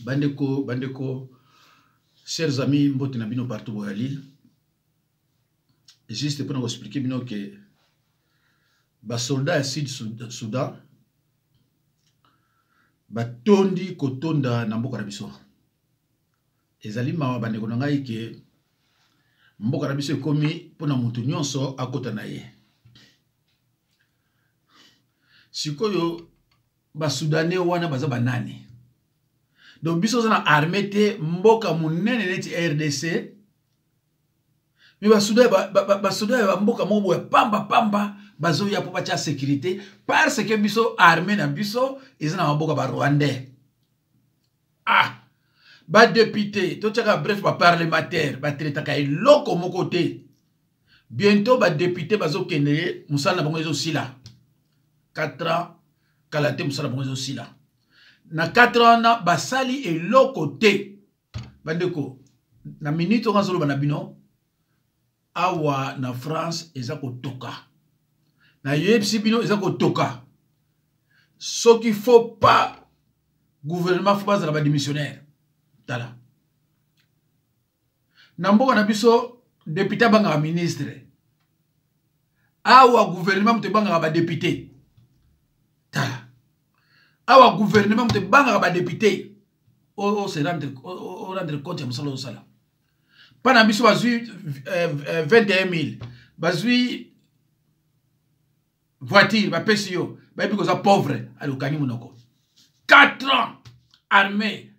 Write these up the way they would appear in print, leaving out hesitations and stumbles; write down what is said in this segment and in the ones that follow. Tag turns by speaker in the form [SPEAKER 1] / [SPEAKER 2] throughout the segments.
[SPEAKER 1] Bandeko, bandeko, chers amis, mbote na bino partout boyali. Juste pour nous expliquer bino que ba soldats ya Sud Soudan batondi kotonda na mboka na biso. Ezali mawa bandeko na ngai ke mboka na biso ekomi mpo na moto nyonso akota na ye. Sikoyo ba soudanais wana baza banani? Donc biso oza na armée te, mboka monene neti RDC, mais basoda ya bamboka moko boye pamba pamba bazoya mpo batya sécurité parce que biso armée na biso eza na maboko ya barwandais. Ah, badepute totyaka, bref baparlementaire batraitaka eloko moko te. Bientôt badepute bazokende, mosala na bango ezosila 4 ans kala te, mosala bango ezosila na 4 ans wana basali eloko te. Bandeko, na minute oyo azoloba na bino awa na France eza kotoka, nayebisi bino eza kotoka. Soki faut pas gouvernement, faut bazala badémissionnaire. Tala na mboka na biso, député abangaka ministre, awa gouvernement moto ebangaka badepute. Tala awa gouvernement moto ebangaka badepute. Ose rendre compte ya mosala osala mpa na biso. Bazwi 21 000, bazwi voiture, bapesi yo, bayebi koza pauvre, ali okangi monoko. 4 ans armée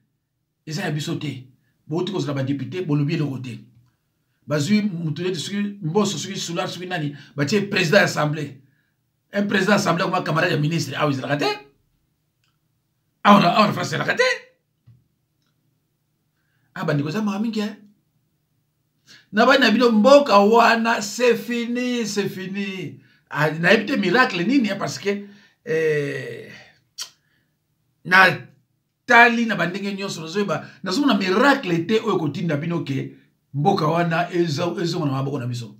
[SPEAKER 1] eza ya biso te, bouti kozala badepute, bolobi eloko te. Bazwi mutu neti soki Mboso, soki Sular, soki nani, batie président ya assemblée. Un président assemblée akoma camarade ya ministre, awa ezalaka te. Awa na France ezalaka te. Ah bandeko, eza mawa mingi na bani na bino. Mboka wana c'est fini, c'est fini. Ah, nayebi te miracle nini, parce que na tali na bandenge nyonso nazoyeba, nazomona miracle te oyo ekotinda bino ke mboka wana ezonga na maboko na biso.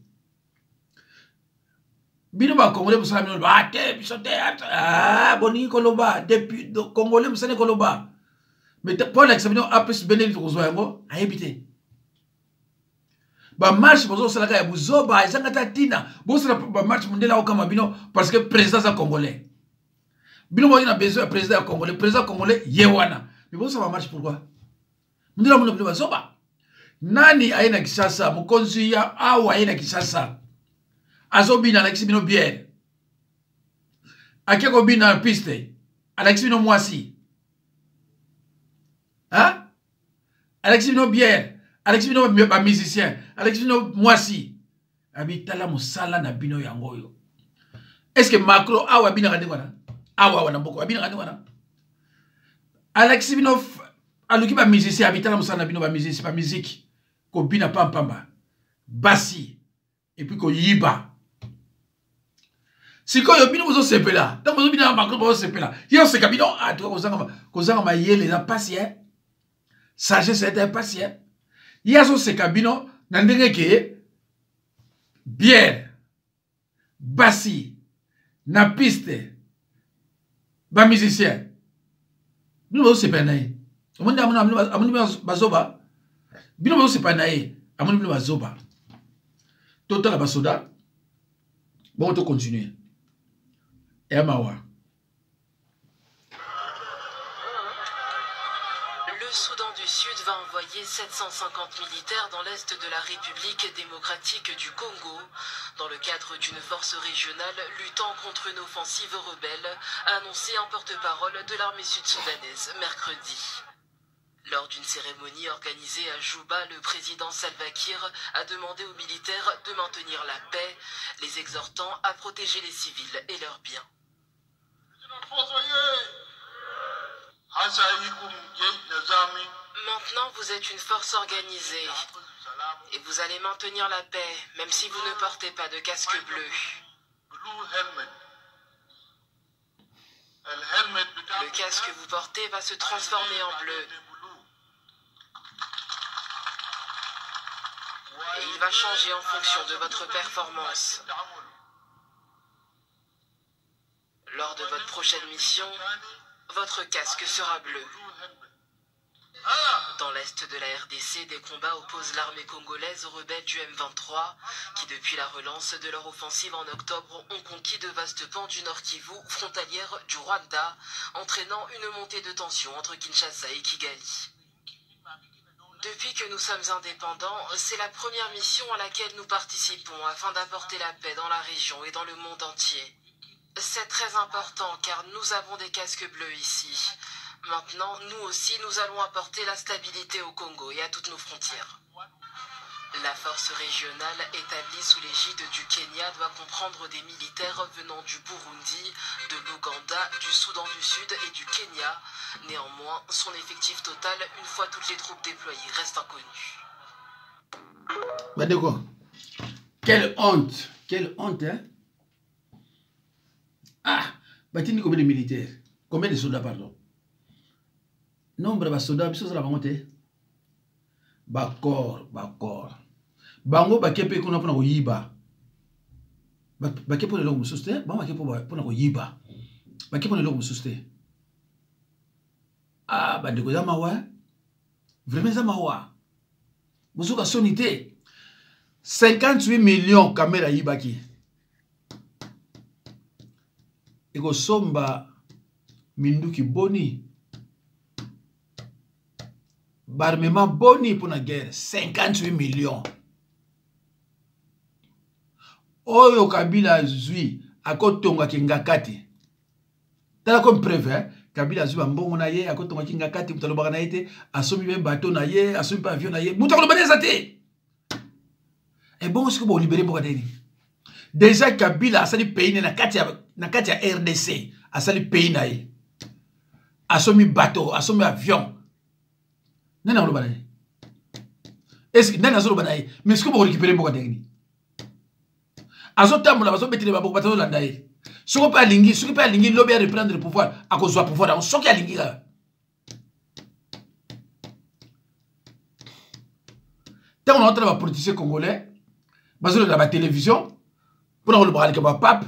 [SPEAKER 1] Bino bakongole, mosala bino ah, te biso te. Ah, boningi koloba depuis congolais, mosala koloba, mais mpo alakisa bino A plus B ndenge tokozwa yango, ayebi te. Bamarche bozosalaka ya buzoba, ezanga ta ntina. Bosala bamarche, mondele akokama bino parce que président aza congolais. Bino boyaki na besoin ya président ya congolais, président congolais ye wana, mais bosala bamarche pourquoi? Mondele amona bino bazoba. Nani aye na Kinshasa? Mokonzi ya awa aye na Kinshasa, azobina, alakisi bino biere, ake kobina na piste, alakisi bino mwasi, alakisi bino biere, alakisi bino bamusicien, alakisi bino mwasi, abi tala mosala na bino yango oyo. Est ce que Macron awa abinaka ndenge wana? Awa awa na mboka abinaka ndenge wana? Alakisi bino, aluki bamusicien, abi tala mosala na bino, bamusicien, bamusike, kobina pampamba, basi, et puis koyiba. Sikoyo bino bozosepela ntango bozobina na Macron, bozosepela, ye oseka bino. Atuka kozanga mayele eza mpasi, e sagesse eza mpasi. E ye azoseka bino na ndenge ke biere, basi na piste, bamusicien, bino bazosepela na ye. Omoni, amoni bino bazoba, bino bazosepela na ye, amoni bino bazoba. Totala basoda bongo, tocontinue ya mawa.
[SPEAKER 2] Le Soudan du Sud va envoyer 750 militaires dans l'est de la République démocratique du Congo, dans le cadre d'une force régionale luttant contre une offensive rebelle, a annoncé un porte-parole de l'armée sud-soudanaise mercredi. Lors d'une cérémonie organisée à Juba, le président Salva Kiir a demandé aux militaires de maintenir la paix, les exhortant à protéger les civils et leurs biens. Maintenant, vous êtes une force organisée et vous allez maintenir la paix, même si vous ne portez pas de casque bleu. Le casque que vous portez va se transformer en bleu. Et il va changer en fonction de votre performance. Lors de votre prochaine mission, votre casque sera bleu. l'est de la RDC, des combats opposent l'armée congolaise aux rebelles du M23, qui depuis la relance de leur offensive en octobre ont conquis de vastes pans du Nord Kivu, frontalière du Rwanda, entraînant une montée de tension entre Kinshasa et Kigali. Depuis que nous sommes indépendants, c'est la première mission à laquelle nous participons afin d'apporter la paix dans la région et dans le monde entier. C'est très important car nous avons des casques bleus ici. Maintenant, nous aussi, nous allons apporter la stabilité au Congo et à toutes nos frontières. La force régionale établie sous l'égide du Kenya doit comprendre des militaires venant du Burundi, de l'Ouganda, du Soudan du Sud et du Kenya. Néanmoins, son effectif total, une fois toutes les troupes déployées, reste inconnu.
[SPEAKER 1] Bandeko, quelle honte, quelle honte, hein? Ah, batindi combien de militaires? Combien de soldats, pardon? Nombre de soldats, biso la bango te. Bakor, bakor. Bango bake pe kuna pona koyiba. Bake pona eloko mosusu te, bango bake pona koyiba. Bake pona eloko mosusu te. Ah, bandeko eza mawa. Vraiment eza mawa. Bozoka soni te. 58 millions Kamerhe ayibaki. Ekosomba minduki boni. Barmema boni pour la guerre 58 millions. Oyo Kabila zui akotonga kingakati. Tala comme preuve hein? Kabila zui mbongo na ye akotonga kingakati mutu alobaka na ye te asomi be bateau na ye asomi pa avion na ye mutu alobaka na te. Et bon ce que bon libérer mboka teni. Déjà Kabila asali pays na kati ya na kati ya RDC asali pays na ye. Asomi bateau asomi avion. Nani aloba na ye? Est-ce que nani azoloba na ye? Mais est-ce que vous récupérez mboka ndenge nini? Azotambola bazobetele maboko bato bazolanda ye. Soki mpe alingi, soki mpe alingi lobi ya reprendre le pouvoir, akozwa pouvoir yango soki alingi kaka. Ntango naotala ba politiciens congolais bazolanda ba télévision mpona kolobaka likambo ya pape,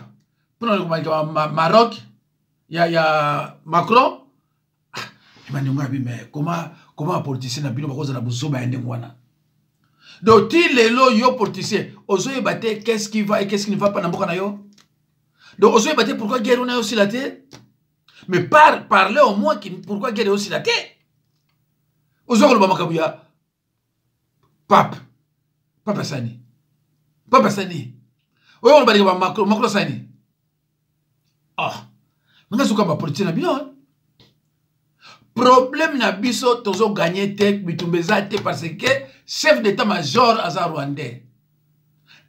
[SPEAKER 1] mpona kolobaka likambo ya Maroc, ya Macron. Bandeko ya mais comment ba politicien na bino bakozala bozoba ya ndenge wana? Donc ti lelo yo politicien ozoyeba te qu'est-ce qui va et qu'est-ce qui ne va pas na mboka na yo. Donc ozoyeba te pourquoi guerre wana osila te. Mais parler au moins qui, pourquoi guerre osila te. Ozo koloba makambo ya pape. Pape asani. Pape asani. Oyo koloba likambo ya Macron, Macron asani. Ah. Nga soka ba politicien na bino, hein? Problème na biso tozo gagner te bitumba eza te parce que chef d'état-major aza rwandais.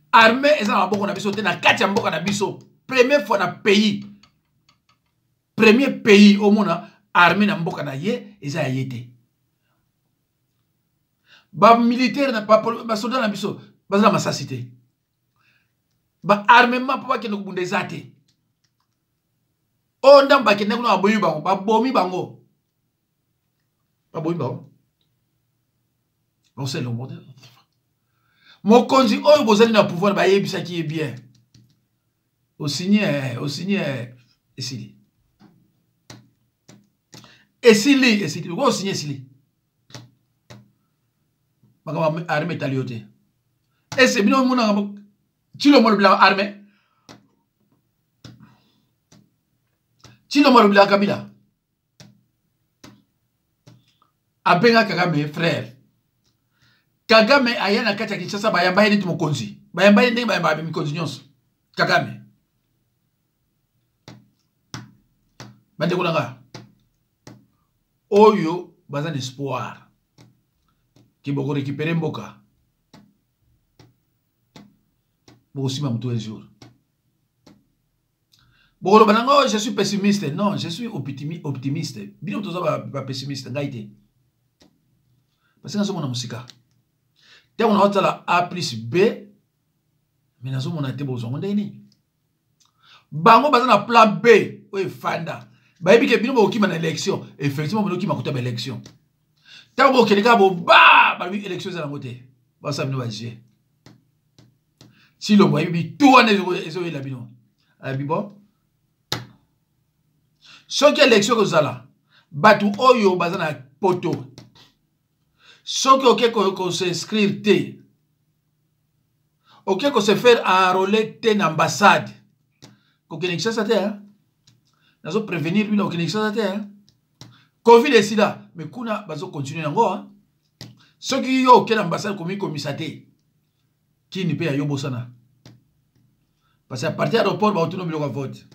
[SPEAKER 1] Armée eza na maboko na biso te na kati ya mboka na biso. Première fois na pays. Premier pays au monde armée na mboka na ye eza ya ye te. Ba militaire na ba ba soldat na biso baza na masasi te. Ba armement po bakende kobunda eza te. Oyo ndambo bakende kuna babomi bango, babomi bango. Babomi bango. Conseil le monde. Mokonzi oyo bozali na pouvoir bayebisaki ye bien. Osigné, osigné esili. Esili, esili. Osigné esili. Makambo armée etali yo te. Ese bino monaka Tshilombo alobelaka armée. Tshilombo alobelaka Kabila. Abenga Kagame frère. Kagame aya na kati ya Kinshasa bayamba ye neti mokonzi. Bayamba ye ndenge bayamba mikonzi nyonso. Kagame. Bandeko na nga. Oyo baza na espoir. Ki boko récupérer mboka. Bokosima moto un jour. Bokoloba na nga, oh, je suis pessimiste. Non, je suis optimiste. Bino toza ba pessimiste ngai te. Parce que nazomona mosika. Ntango naotala A plus B, mais nazomona te bozwango ndenge nini. Bango baza na plan B oyo efanda. Bayebi ke bino bokokima na élection. Effectivement, bokokima kota ba élection. Ntango bokende kaka boba, balobi élection eza nango te. Basala bino ba jeu. Tshilombo ayebi tout wana ezoyela bino. Ayebi bon. Soki élection kozala, bato oyo baza na poto. Soki oke kos'inscrire te, oke kose faire enrôler te na ambassade, kokende Kinshasa te, hein? Nazo prévenir bino, kokende Kinshasa te, hein? Covid esila, mais kuna bazo continuer yango, hein? Soki yo oke na ambassade komikomisa te, kini mpe ya yo bosana, parce que à partir ya aéroport baotuna biloko ya vote.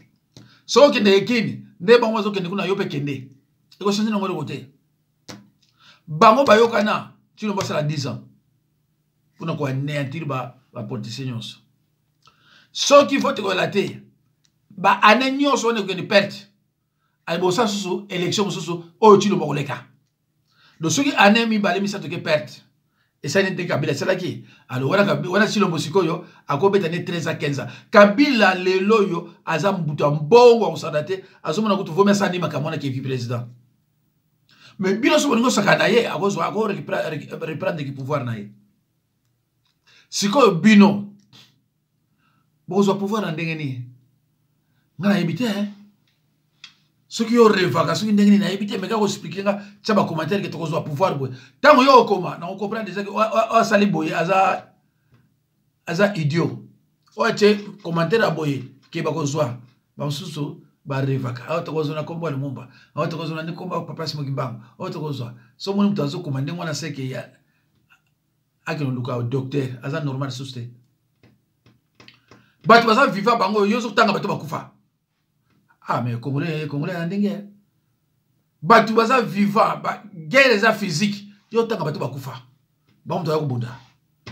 [SPEAKER 1] Soki okendeke kini nde bango bazokende kuna, yo mpe kende, ekochange nango eloko te. Bango bayokana tino basala 10 ans mpona koanéantir bapoliticien nyonso. Soki vote ekoyela te, baane nyonso wana ekokende perte. Bosala susu élection mosusu oyo Tshilombo akoleka. Donc soki année mibale misato ke perte esali nde Kabila esalaki, alors wana Tshilombo sikoyo akobeta nde 13 a 15 ans. Kabila lelo oyo aza mbutu ya mbongo, akosala te, azomona kutu vomi asala nde makambo wana kevi président. Mais bino so bolingi osaka na ye, akozwa, ako reprendre ki pouvoir na ye. Sikoyo bino bokozwa pouvoir na ndenge nini? Nga nayebi te, soki yo revaka soki ndenge nini, nayebi te. Meka koexpliquer nga, tia bacommentaire ke tokozwa pouvoir boye. Ntango yo okoma na kocomprendre déjà oyo asali boye aza idiot, oyo atie commentaire ya boye ke bakozwa. Bamosusu barevaka awa tokozwa na nkombo ya Lumumba, awa tokozwa na nkombo ya Papa Simon Kimbangu, awa tokozwa. So omoni moto azokoma ndenge wana, seke akende oluka docteur, aza normal susu te. Bato baza viva bango, yo ozotanga bato bakufa. Ah, mais Congolais, Congolais ya ndenge bato baza viva ba, guerre eza physique, yo otanga bato bakufa, bango moto aya kobunda.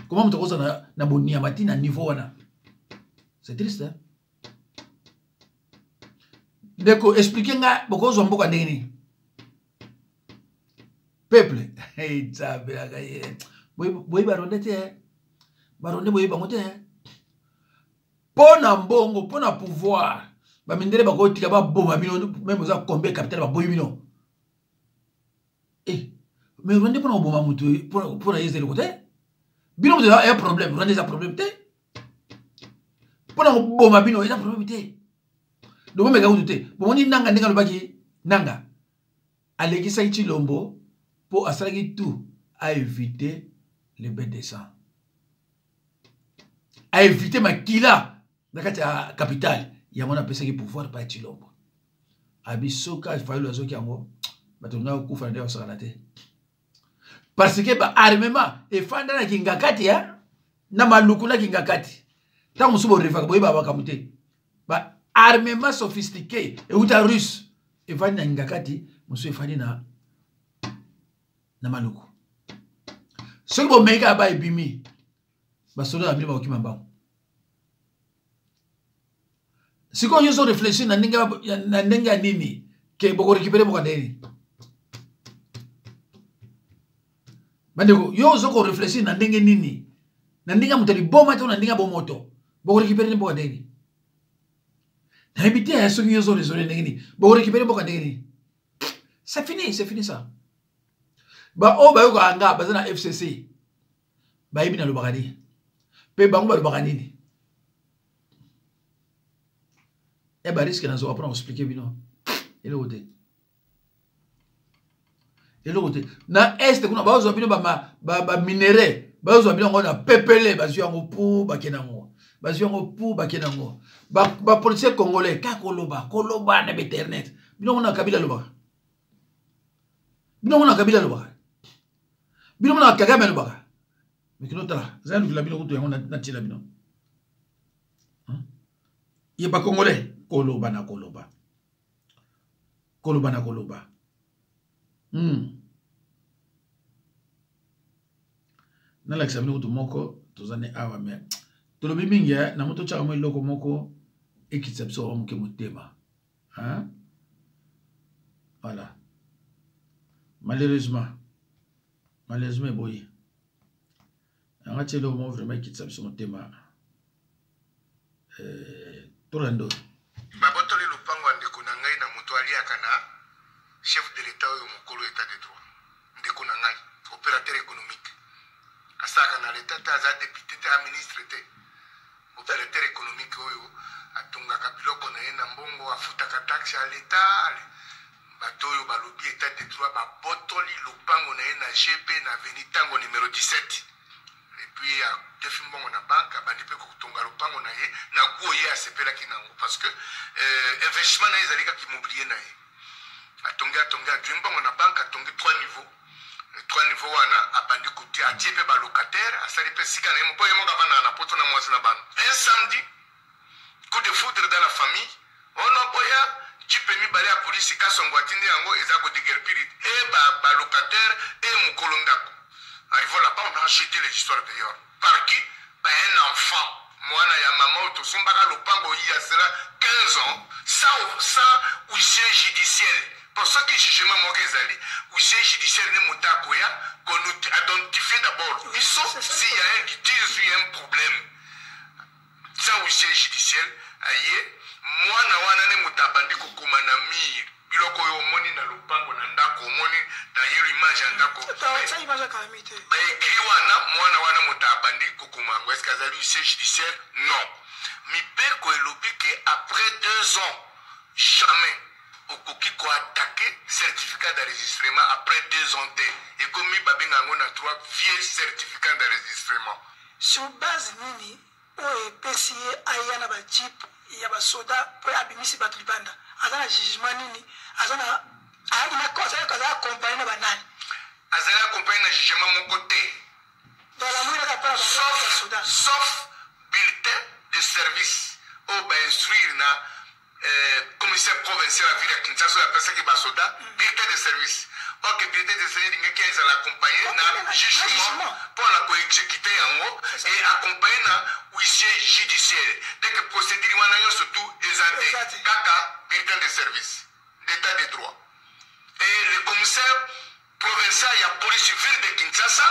[SPEAKER 1] Koma moto akozala na boniama ti na niveau wana, c'est triste, hein? Ndeko, explique nga, bokozwa mboka ndenge nini? Peuple nzambe ye, boyebi baronde te, baronde boyebi bango te. Mpo na mbongo, mpo na pouvoir, bamindele bakotika baboma bino, même oza combien capital, baboyi bino. Eh, mais rwande mpona koboma motu mpo na ye eza eloko te. Bino moto ya problème, Rwanda eza problème te. Mpona koboma bino eza problème te. Donc bomeka kutu te. Bomoni Nanga ndenge alobaki, Nanga alekisaki Tshilombo mpo asalaki tout aéviter le bain de sang, aéviter makila na kati ya capitale. Yango wana apesaki pouvoir pa ya Tshilombo. Abi soki Fayulu azoki yango, bato nga kokufa na nde bakosakana te, parce que baarmement efanda na Kingakati ya na Maluku na Kingakati. Ntango mosusu borevaka, boyeba makambo te. Baarmement sophistiqué euta russe efandi na Kingakati, mosusu efandi na Maluku. Soki bomeki kaka ba ebimi, basoda na bino bakokima mbango. Sikoyo nyonso réfléchir na ndenge ya nini ke bokorécupérer mboka ndenge nini? Bandeko, yo ozo koréfléchir na ndenge nini? Na ndenge ya moto ya liboma te, na ndenge ya bomoto, bokorécupérer mboka ndenge nini? Nayebi te soki yo ozo raisonner ndenge nini, bokorécupérer mboka ndenge nini? C'est fini, c'est fini ça. Baoyo bayokaka nga baza na FCC, bayebi nalobaka nini mpe bango balobaka nini. Ya barisque nazwaka mpona koexpliquer bino eloko te, eloko te. Na Est kuna bazwa bino baminerais, bazwa bino yango na pepele, bazwi yango pu bakende yango, bazwi yango pu bakende yango. Bapoliticien congolais kaka koloba koloba na bainternet. Bino mona Kabila alobaka, bino mona Kabila alobaka, bino mona Kagame alobaka. Mikino tala eza lukela bino kutu yango natiela bino ye. Bacongolais koloba na koloba, koloba na koloba. Nalakisa bino kutu moko toza ne awa, mais tolobi mingi na moto otyaka mo eloko moko ekitisa biso wa moke motema, hein? Voilà, malheureusement, malheureusement eboyi yanga tie eloko moko vraiment ekitisa biso motema. Tolanda oyo.
[SPEAKER 3] Babotoli lopango ya ndeko na ngai na moto aliaka na chef de l'État oyo mokolo État de droit. Ndeko na ngai opérateur économique, asalaka na l'État te, aza député te, a ministre te, opérateur économique oyo atongaka biloko na ye na mbongo, afutaka taxe ya l'État. Bato Bato oyo balobi etat de droit babotoli lopango na ye na GP na avenue Tango numero 17. Et puis adefi mbongo na banque, abandi mpe kotonga lopango na ye na goût ye asepelaki nango parce que investissement na ye ezali kaka immobilier na ye. Atongi, atongi, azwi mbongo na banque, atongi 3 niveaux. 3 niveaux wana abandi kotia, atie mpe ba locataire, asali mpe sika na ye mpo ye moko avandaka na poto na mwasi na bana. Un samedi, coup de foudre dans la famille, ono boya jeep mibale ya polisi Kasongo atindi yango eza kodéguerpir e ba locataire e mokolo ndako. Arrivons là-bas, on a jeté les histoires dehors. Par qui? Par un enfant. Mwana ya mama oyo tosombaka lopango il y a cela 15 ans, sans huissier judiciaire. Pour ce qui jugement moko ezali, huissier judiciaire ne moto akoya identifier d'abord biso s'il y a un litige, s'il y a un problème. Sans huissier judiciaire, aye mwana wana ne moto abandi kokoma na mur biloko oyo omoni na lopango na ndako, omoni dayelo image ya ndako baécrit wana, mwana wana moto abandi kokoma yango. Est-ce azali huissier judiciaire? Non. Mibeko elobi ke après 2 ans, jamais okoki koattaquer certificat d'enregistrement après 2 ans te. Ekomi babenga yango na droit vieux certificat d'enregistrement.
[SPEAKER 4] Sur base nini oyo epesi ye aya na bajeep ya basoda mpo abimisi bato libanda? Aza na jugement nini? Aza na ayaki na azali accompagné na banani?
[SPEAKER 3] Azali accompagné na jugement moko te.
[SPEAKER 4] Basoda.
[SPEAKER 3] Sauf bulletin de service oyo bainstruire na commissaire provincial ya ville ya Kinshasa oyo apesaki basoda bulletin de service. Ok, bulletin de service elingaki ezala accompagné na jugement mpona koexécuter yango et accompagné na huissier judiciaire. Dès que procédure wana nyonso tu eza te, kaka bulletin de service d'état de droit. Et le commissaire provincial ya police ville de Kinshasa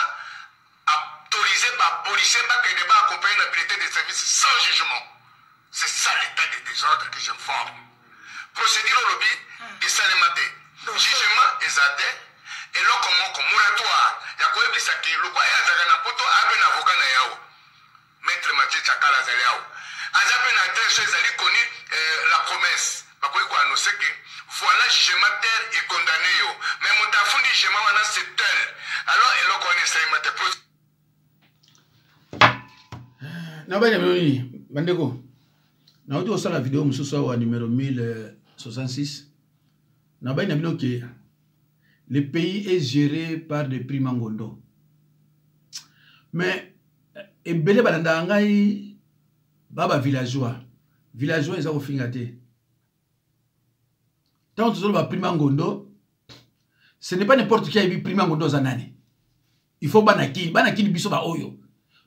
[SPEAKER 3] autorisé bapolicier bakende baaccompagné na bulletin de service sans jugement. C'est ça l'état de désordre que j'informe. Procédure olobi esalema te, jugement eza te, eloko moko moratoire ya koyebisaki lokwa ye azalaka na poto, abe na avocat na yawo, maître Mathieu Chakala azali awa, aza mpe na adresse oyo ezali koni la promesse. Bakoki koannoncer ke voilà, jugement terre econdamné yo, mais moto afundi jugement wana, c'est tel. Alors eloko wana esalema te.
[SPEAKER 1] Na bana bino nini, bandeko? Nauti kosala video mosusu awa, numéro 1066. Nabai na bino ke le pays est géré par des prix mangondo, mais ebele balandaka ngai ba bavillageois. Villageois eza kofinga te. Ntango tozoloba prima ngondo, ce n'est pas n'importe qui ayebi prima ngondo aza nani. Il faut bana Kini, bana Kini, biso baoyo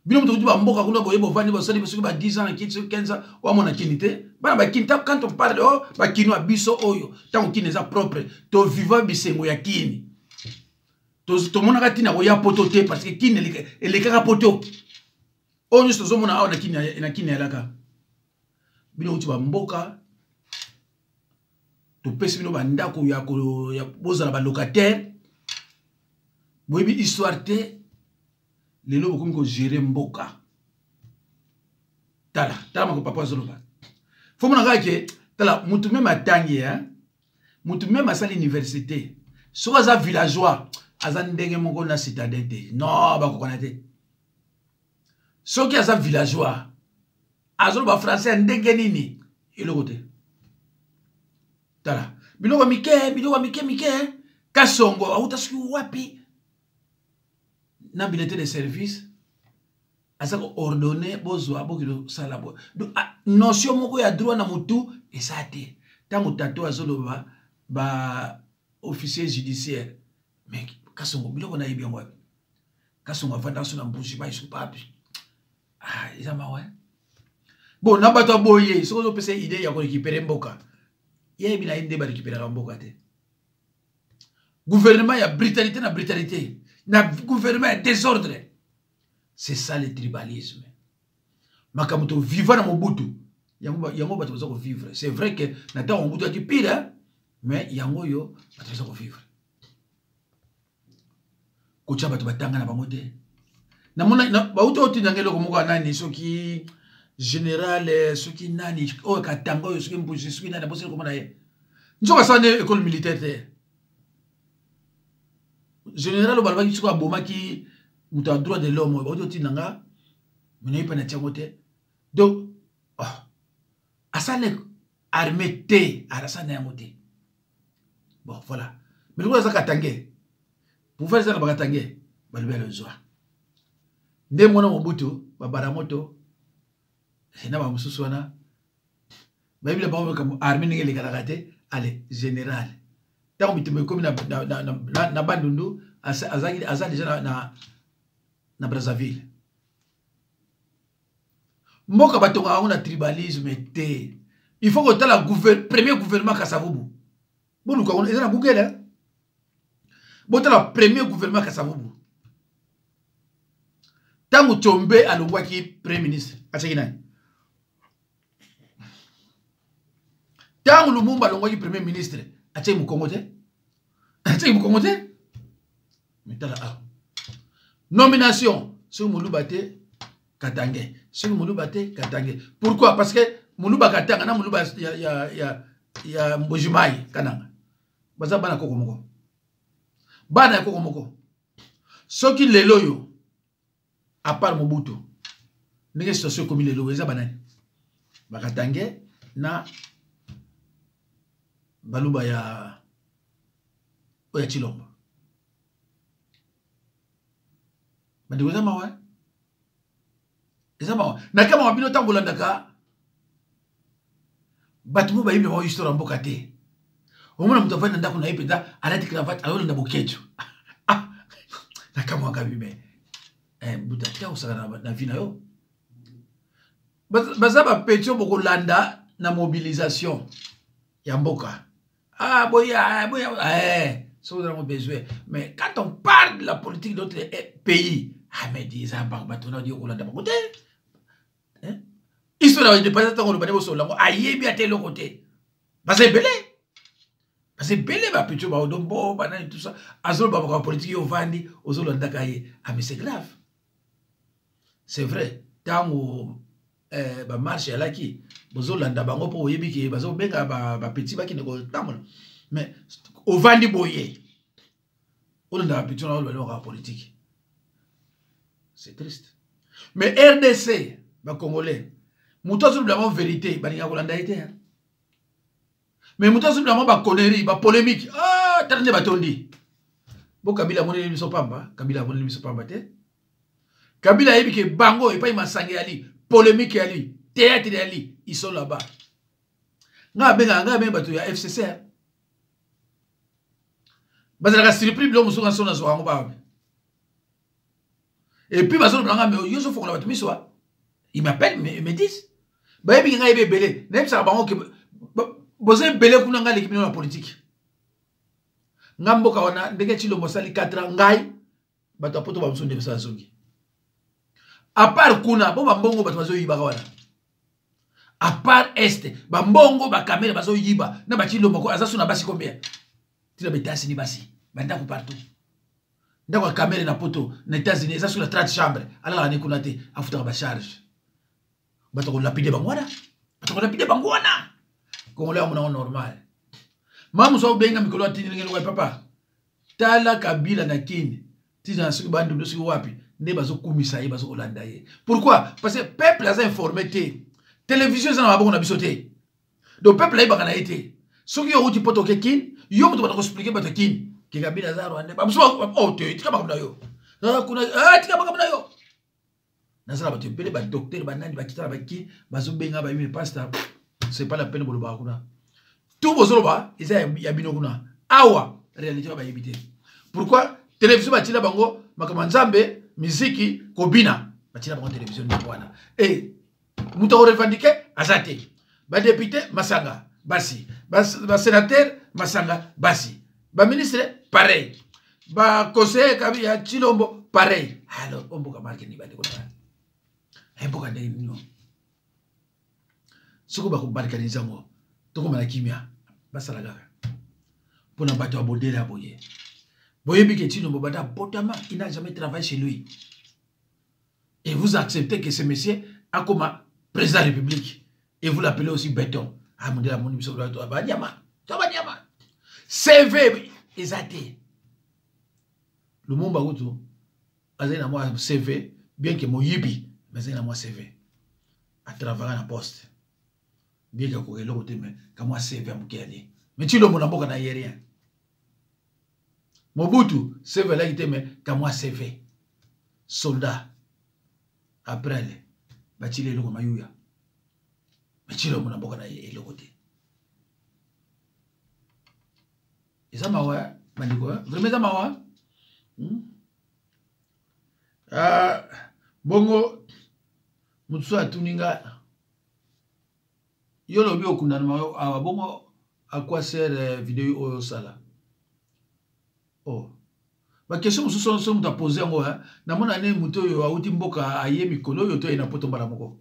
[SPEAKER 1] bino moto kuti bamboka kuna boye, bovandi, bosali soki ba 10 ans na Kini, soki 15 ans, oamona Kini te. Bana bakini, quand on parle o bakinois, biso oyo ntango Kini eza propre, toviva bisengo ya Kini, tomonaka ntina koya poto te, parce que Kini elekaka poto. Oyo nyonso tozomona awa na Kini elaka. Bino kuti bamboka, topesi bino bandako ya bozala balocataire, boyebi histoire te. Lelo bokomi kogérer mboka. Tala, tala mako papa azoloba. Fo mona kaka ke tala, mutu même atangi, mutu même asali université, soki aza villageois, aza ndenge moko na citadin te. Non, bakokana te. Soki aza villageois, azoloba français ya ndenge nini, eloko te. Tala biloko mike, biloko mike mike. Kasongo auta soki wapi na bulletin de service, aza koordonner bozwa, bokende kosala bo. Notion moko ya droit na motu eza te. Ntango tato azoloba ba officier judiciaire, mais Kasongo, biloko nayebi yango wapi? Kasongo avandaka so na Mbuji Mai papi. Ah, eza mawa. Bon, na bato ya boye, soki ozopesa idée ya korécupérer mboka, yebi na ye nde barécupéraka mboka te. Gouvernement ya brutalité na brutalité, na gouvernement ya désordre, c'est ça le tribalisme. Makambo toviva na Mobutu, yango bato baza kovivre. C'est vrai que na ntango Mobutu aki pire, mais yango oyo bato baza kovivre, kotia bato batanga na bango te. Namona bauti otindanga eloko moko ya nani, soki général, soki nani oyo katanga oyo, soki Mbuji, soki nani, aboseli komona ye. Nzoka asala nde école militaire te. Général oyo balobaki soki abomaki moto ya droit de l'homme oyo bauti otinda nga, menayebi mpe na tiango te. Donc oh, asali armée te, asali na yango te. Bon, voilà. Mais lokola aza katange, pouvoir eza na bakatange, balobi alozwa nde mwana Mobutu babaramoto na bamosusu wana bayebi na bango makambo armée ndenge elekalaka te. Ale général, ntango bitumba ekomi na, na, na, na, na, na Bandundu, aza deja na, na, na Brazzaville. Mboka batongaka yango na tribalisme te. Il faut kotala gouver, premier gouvernement Kasavubu. Boluka yango, eza na Google, eh? Botala premier gouvernement Kasavubu. Ntango Tshombe alongwaki premier ministre, atiaki nani? Ntango Lumumba alongwaki premier ministre, atiaki mokongo te, atiaki mokongo te. Mitala awa, nomination, soki moluba te, katange, soki moluba te, katange. Pourquoi? Parce que moluba Katanga na moluba ya, ya, ya, ya Mbujimai Kananga baza bana koko moko, bana ya koko moko. Soki lelo oyo, à part Mobutu, ndenge situation ekomi lelo, eza banani? Bakatange na baluba ya oyo ya Chilombo. Bandeko, eza mawa, eza mawa. Nakamaka bino ntango bolandaka bato mo bayebi na bango histoire ya mboka te. Omona moto avandi na ndako na ye mpenza, alati cravate, azolanda Bokecu. Ah, nakamwaka bime buta te osaka na vie na yo. Baza bapetio bokolanda na mobilisation ya mboka. Ah, boya boya, eh, soki ozango besoin. Mais quand on parle de la politique de notre pays, ah, mais eza bato na kolanda bango te. Histoire ya indépendance, ntango oloba nde bosolola yango, ayebi ata eloko te. Baza ebele, baza ebele, bapetio baodombo banani, tout ça. Azoloba makambo ya politike, yo ovandi ozolandaka ye. Ah, mais c'est grave. C'est vrai, ntango bamarche alaki, bozolanda bango mpo oyebi ke bazobenga bapeti bakende kotambola. Mais ovandi boye, olanda bapeti wana, oloba makambo ya politike, c'est triste. Mais RDC, bacongolais, moto azolobela bango vérité, balingaka kolanda ye te. Mais moto azolobela bango baconnerie, bapolémique, ah, tala nde batondi bo. Kabila amoneli biso pamba, Kabila amoneli biso pamba te. Kabila ayebi ke bango epai masanga yali, polémique yali, théâtre yali, ils sont là-bas. Ngai abengaka, ngai abengi bato ya FCC, bazalaka surpris. Biloko mosusu nga so nazwaka yango bawe, et puis bazoloba nanga, mais yo ozofongola bato miso. Ils m'appellent, ils me disent, bayebi ngai yebi ebele. Nayebisaka bango ke boza ebele kuna, ngai aleki bino na politike. Nga mboka wana, ndenge Chilombo asali 4 ans, ngai bato ya poto bamosusu nde basala zongi. À part kuna bo bambongo bato bazoyibaka wana, à part est bambongo bakamere bazoyiba na bachilombo ko aza so na basi combien tina ba États-Unis, basi bandako partout. Ndako ya Kamere na poto, na États-Unis, eza so na 30 chambre, alalaka ne kuna te, afutaka bacharge. Bato kolapider bango wana, bato kolapider bango wana. Congolais amonango normal. Ma mosu aobenga mikolo, atindi ndenge lokola papa, tala Kabila na Kini tina na soki Bandundu, soki wapi, nde bazokumisa ye, bazokolanda ye. Pourquoi? Parce que peuple aza informé te. Télévision eza na maboko na biso te, donc peuple ayebaka na ye te. Soki yo outi poto, oke Kini, yo moto bata koexpliquer bato ya Kini ke Kabila aza rwandais. Bamosusu, oh te, tika makambo na yo kuna, tika makambo na yo. Naza na bato ebele, badocteur, banani, bakita na baki, bazobenga bayimi, pasteur, c'est pas la peine bolobaka kuna. Tout bozoloba eza ya bino kuna. Awa réalité bayebi te. Pourquoi? Télévision batina bango makambo ya Nzambe, miziki, kobina. Batina bango télévision ndenge wana e moto akorevendiquer aza te. Badéputé masanga basi, basénateur masanga basi, baministre pareil, baconseiller kabi ya Chilombo pareil. Alors omboka marke ni bandeko na mboka ndenge nino? Soki bakobalkanize yango, tokoma na kimia. Basala kaka mpona bato ya bodele ya boye. Boyebi ke Chilombo banda botama, il n'a jamais travaillé chez lui, et vous acceptez que ce monsieur akoma président de la République et vous l'appelez aussi béton. Ah, mondele amoni biso banyama, to banyama. CV eza te. Lumumba kutu azali na mwa CV, bien que moyibi, mais azali na mwa CV. Atravaka na poste. Bien que akoka eloko te, mais ka mwa CV ya moke ali. Mais Tshilombo na mboka na ye rien. Mobutu CV alaki te, mais ka mwa CV. Soldat. Après ale batili eloko mayuya. Mais Tshilombo na mboka na ye eloko te. Eza mawa bandeko, vraiment eza mawa. Bongo mosusu atuni nga yo lobi okundana awa bongo à quoi sert vidéo oyo osala? Oh, ba question mosusu so moto apose yango, namona ne moto oyo awuti mboka aye mikolo oyo to ye na poto mbala moko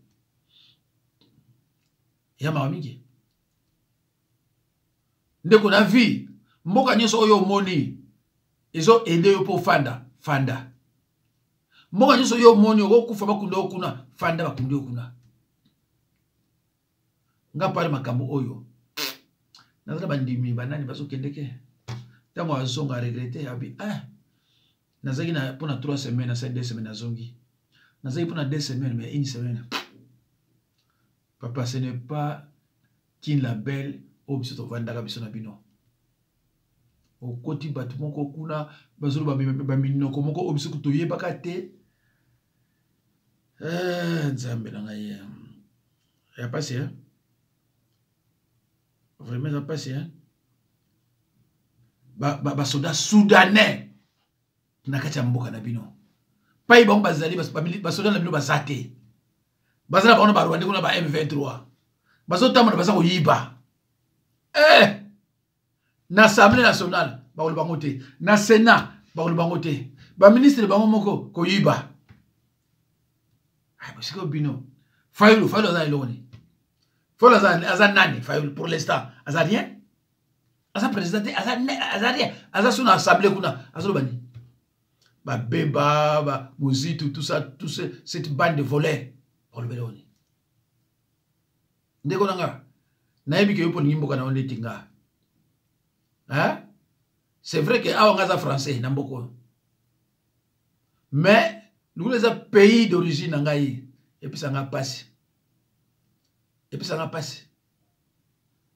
[SPEAKER 1] ya mawa mingi. Ndeko na vie, mboka nyonso oyo omoni ezo aider yo mpo fanda fanda. Mboka nyonso oyo omoni okokufa bakunda yo kuna, fanda bakundi yo kuna. Nga pale makambo oyo naza na bandimi banani bazokendeke ntango azonga regrete abi nazalaki na mpona 3 semaines, nasali 2 semaines nazongi, nazalaki mpona 2 semaines mais une semaine. Papa, ce n'est pas Kin la belle oyo biso tovandaka biso na bino. Okoti bato moko kuna bazoloba baminoko moko oyo biso toyebaka te. Nzambe na ngai ya pasi, hein? Vraiment eza pasi, hein? Basoda soudanais na kati ya mboka na bino, pai bango bazali basoda na bino baza te, baza na bango na barwandais kuna ba M23 bazotambola baza koyiba. Na Assemblée nationale bakoloba bango te, na Sénat bakoloba bango te, baministre bango moko koyiba. Sikoyo bino Fayulu, Fayulu aza eloko nini? Fayulu aza nani? Fayulu pour l'instant aza rien, aza président te, aza rien, aza so na assemblée kuna azoloba nini? Babemba ba Mozitu, tout ça, tout ce, cette bande de voleurs bakoloba eloko nini? Ndeko na nga, nayebi ke yo mpo olingi mboka na yo ndeti nga, hein? C'est vrai que awa nga aza français na mboka oyo, mais lokola eza pays d'origine na ngai, epesa nga mpasi, epesa nga mpasi.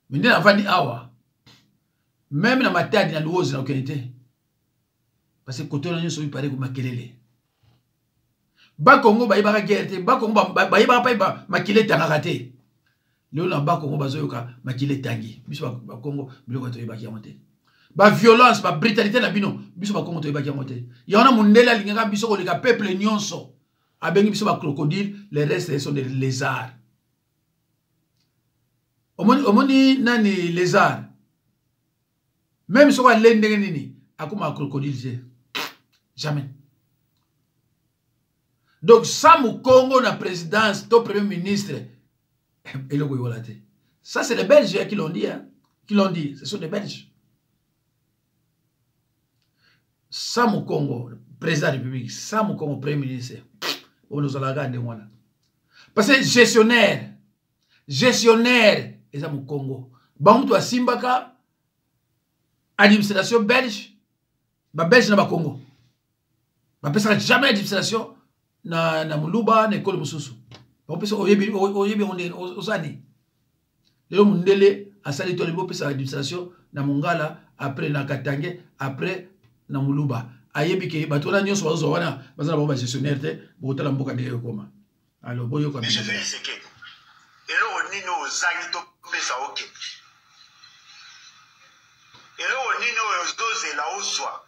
[SPEAKER 1] Mais nde navandi awa, meme na Matadi na Luozi na okende te, parce que kote wana nyonso oyo pare makelele. Bakongo bayebaka guerre te, Bakongo bayebaka mpe makila etangaka te. Lelo na Bakongo bazoyoka makila etangi, biso Bakongo biloko toyebaki yango te. Ba violence, ba brutalité na bino, biso Bakongo toyebaki yango te. Yango na mondele alingaka biso koleka peuple nyonso, abengi biso ba crocodile, les restes sont des lézards. Omoni, omoni nani lézard, même soko alei ndenge nini akoma crocodile te, jamais. Donc sans Mukongo na présidence to premier ministre, eloko yola te. Ça c'est les Belges qui l'ont dit, hein? Qui l'ont dit, ce sont des Belges. Sans Mukongo président de la République, sans Mukongo premier ministre, on nous a ndenge wana. Parce que gestionnaire, gestionnaire eza Mukongo. Bango to asimbaka administration belge, ba belge na ba Congo. Bapesaka jamais administration na moluba na ekolo mosusu. Bakopesa oyebi oyebi yango ndenge osani. Lelo mondele asali to alobi opesa administration na mongala, après na katange, après na moluba. Ayebi ke bato wana nyonso bazozwa wana baza na bango ba gestionnaire te, bokotala mboka ndenge ekoma. Alors boyoka
[SPEAKER 3] bino. Eloko nini ozangi topesa okende? Eloko nini oyo ozozela ozwa?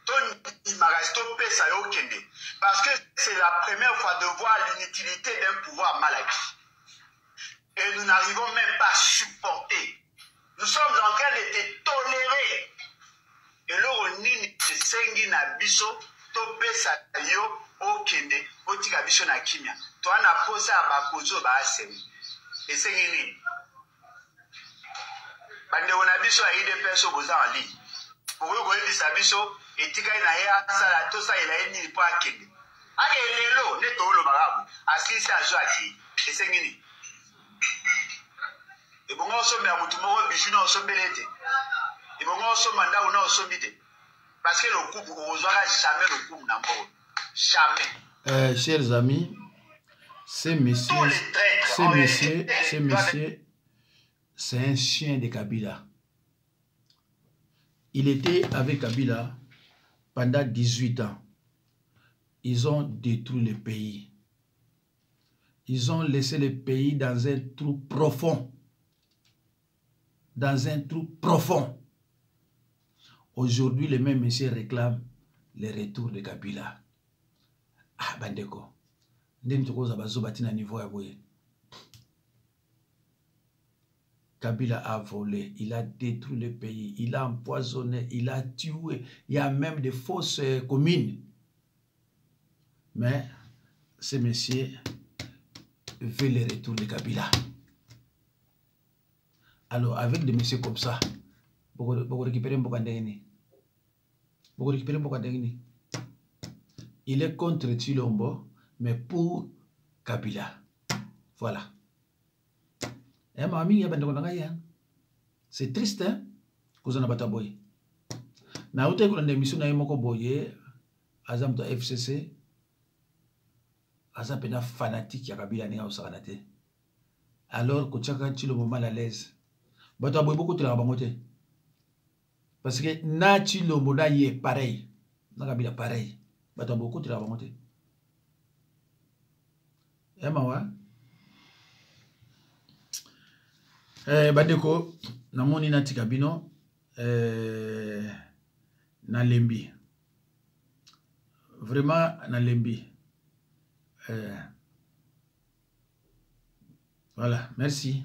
[SPEAKER 3] Tondimaka topesa yo okende, parce que c'est la première fois de voir l'inutilité d'un pouvoir mal acquis. Et nous n'arrivons même pas à supporter. Nous sommes en train de te tolérer. Eloko nini esengi na biso topesa yo okende, otika biso na kimia? Toa na posa ya bakonzi oyo baasemi. Esengi nini? Bandeko na biso ya UDPS oyo boza en ligne, bokoki koyebisa biso etikali na ye asala, tosalela ye nini mpo akende? Ake lelo nde toolobaka boye, asilisi azwi akei. Esengi nini? Ebongo osombela motu moko bijou na osombeli ete ebongo osomba ndako na osombi te.
[SPEAKER 5] Parce que lokumu okozwaka jamais lokumu na mbongo. Jamais.
[SPEAKER 1] Euh, chers amis, ce monsieur, ce monsieur, ce monsieur, c'est un chien de Kabila. Il était avec Kabila pendant 18 ans. Ils ont détruit le pays. Ils ont laissé le pays dans un trou profond. Dans un trou profond. Aujourd'hui, le même monsieur réclame le retour de Kabila. Ah, bandeko. Ndenge tokoza bazoba tina niveau ya boye. Kabila a volé, il a détruit le pays, il a empoisonné, il a tué. Il y a même des fausses euh, communes. Mais ce monsieur veut le retour de Kabila. Alors, avec des messieurs comme ça, vous récupérez mboka ndenge nini? Vous récupérez mboka ndenge nini? Il est contre Tshilombo, mais pour Kabila. Voilà. Eh, mawa mingi ya bandeko na ngai hein. C'est triste hein, kozala na bato ya boye. Nautaki kolanda émission na ye moko boye, aza moto ya FCC, aza mpenza fanatique ya Kabila ndenge akosakana te. Alors kotiaka Tshilombo mal à l'aise. Bato ya boye bokotelaka bango te. Parce que na Tshilombo na ye pareil, na Kabila pareil. Bato ya boye bokotelaka bango te. Ya mawa. Eh, bandeko namoni natika bino eh, nalembi vraiment nalembi eh, voilà merci.